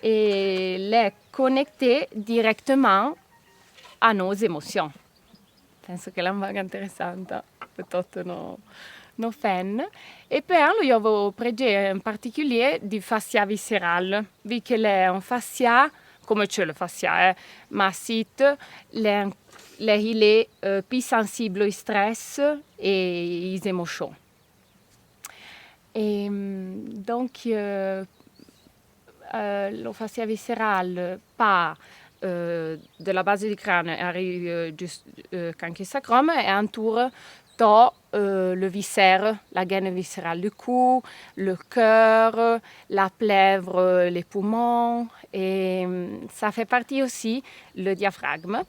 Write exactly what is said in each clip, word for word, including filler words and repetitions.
E l'è conecté directeman a nos émotions. Penso que l'è un vague interessanta pe tote no, no fenne. E pe lo io vo prejé en particulier du fascia viscéral, vu que l'è un fascia, comme tcheut le fascia, eh, ma sit l'è, l'è hilé, euh, pi sensible au stress e is émotions. E, mm, donc, euh, euh, lo fascia viscéral part, euh, de la base du crâne, arrive, euh, just, euh, can que s'acrome e entoure tot, euh, le viscère, la gaine viscérale du cou, le cœur, la plèvre, les poumons, et, euh, ça fait partie aussi le diaphragme.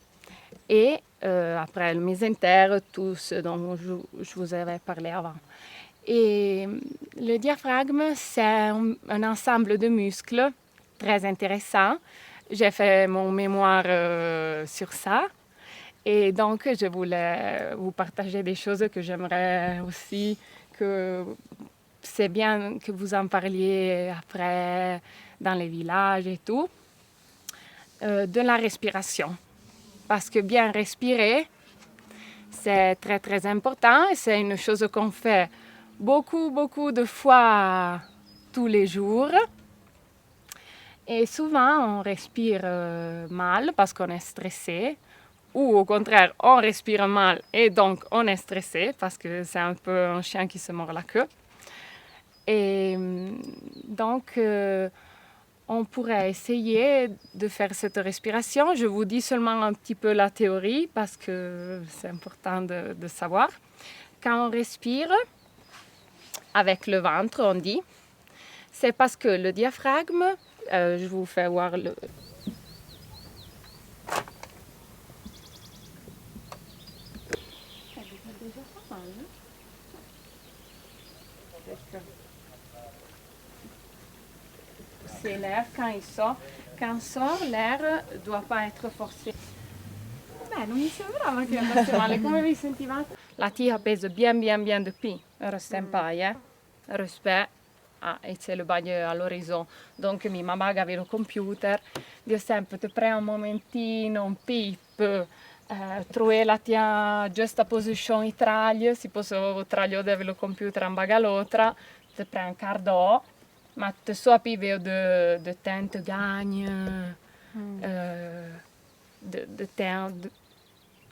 Et, euh, après le mésentère, tout ce dont je, je vous avais parlé avant. Et le diaphragme, c'est un, un ensemble de muscles très intéressant. J'ai fait mon mémoire, euh, sur ça. Et donc, je voulais vous partager des choses que j'aimerais aussi que c'est bien que vous en parliez après dans les villages et tout, euh, de la respiration. Parce que bien respirer, c'est très, très important et c'est une chose qu'on fait beaucoup, beaucoup de fois tous les jours. Et souvent, on respire, euh, mal parce qu'on est stressé. Ou au contraire, on respire mal et donc on est stressé parce que c'est un peu un chien qui se mord la queue. Et, euh, donc, euh, on pourrait essayer de faire cette respiration. Je vous dis seulement un petit peu la théorie parce que c'est important de, de savoir. Quand on respire avec le ventre, on dit, c'est parce que le diaphragme, euh, je vous fais voir le... C'est l'air quand il sort. Quand sort, l'air doit pas être forcé. Beh, non mi sembrava que andasse mal. Come vi sentivate? La tija peze bien, bien, bien de pi. Restè en pai, eh. Respect. Ah, e se le bagne à l'horizon. Donc, mi ma baga avec le computer. Dio sempre, te prend un momentino, un pip, eh, trouver la tia giusta posizion i traille, si posso tragliode avec le computer en baga l'autra, te prend un quart d'heure, ma te sois pi veo de, de temps te gagne, eh, de, de temps, de,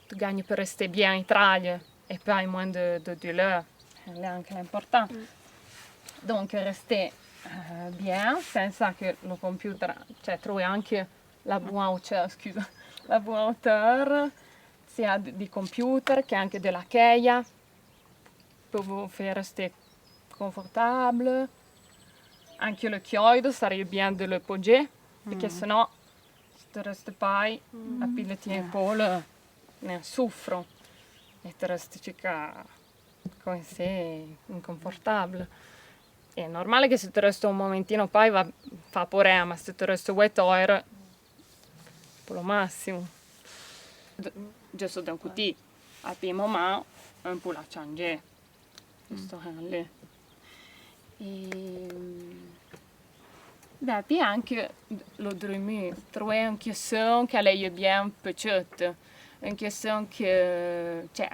te gagne pe rester bien i traille e pe ai moins de, de douleur. L'è anche important. Donc, rester, eh, bien, senza que le computer, cioè, trouver anche la bonne hauteur, scusa, la bonne hauteur, sia di, di computer che anche de la cheia, pe vous faire rester confortable. Anche le chiodo, saria bien de le poser, perché se no, se te reste pai, a pi le tien épaule, ne souffre. E te reste circa comme c'est inconfortable. È normale che se te reste un momentino pai va, fa porè, ma se te reste vuet ore, pe lo massimo. Giusto d'un cutì, a pi moment, un po' la change. Giusto, eh, lì. E, beh, pi anche lo drumì, trouver un question que l'è bien pe tcheut, un question que, cioè,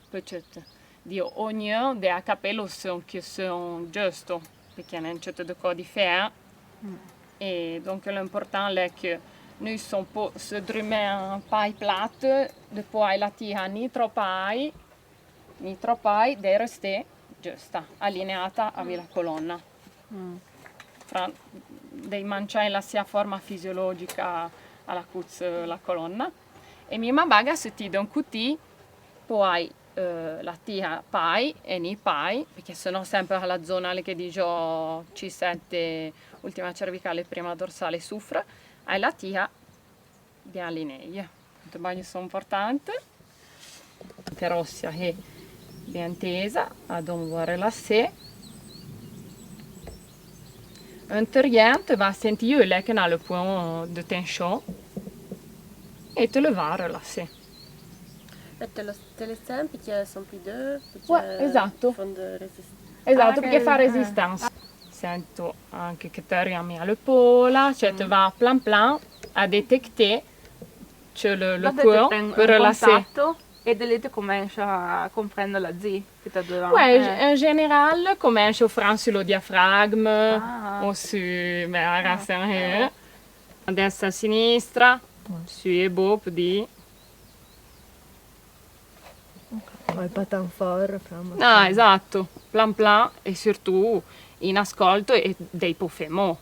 pe tcheut. Dio, ognuno de a capello son question giusto, perché n'è tcheut de co di fé. E donc l'important l'è que noi son po se drumè pai plat, de po ai la tija ni trop pai, ni trop pai, de rester giusta, allineata avec la colonna. Fra, de mancià la sia forma fisiologica a la cuz la colonna. E mi ma baga se ti d'un cutì, po ai, eh, la tija pai e ni pai, perché se no sempre la zona che dijo C sette, ultima cervicale, prima dorsale, souffre, ai la tija bien alineie. Te bagno son importante. Te rossia he bien tesa, adon va relassé. Un te rien, te va senti le que n'a le point de tension e te le va relassé. E te le, te le senti perché son pi dure, perché... Ouais, esatto. Font de résistance. Esatto, perché fa résistance. Sento anche che te riami a l'épaula, cioè te va plan plan a détecter que le, le corps peut relâcher. E de lì te comensi a comprendre la zi que te dovra. Ouais, en général, comensi a fran su le diaphragme, o su, ben, a racine. A destra, a sinistra, su e bo, podi. Ouais, pas tant fort, fran. Ah, esatto, plan plan e surtout in ascolto e dei po femo.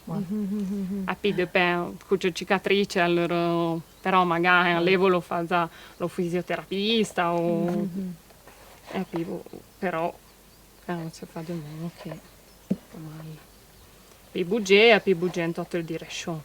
A pi depend cu che cicatrice, allora, però magari levo lo fa za lo fisioterapista o e pi però eh, se fa de modo che mai pi bugie e pi bugie in tutte le direczioni.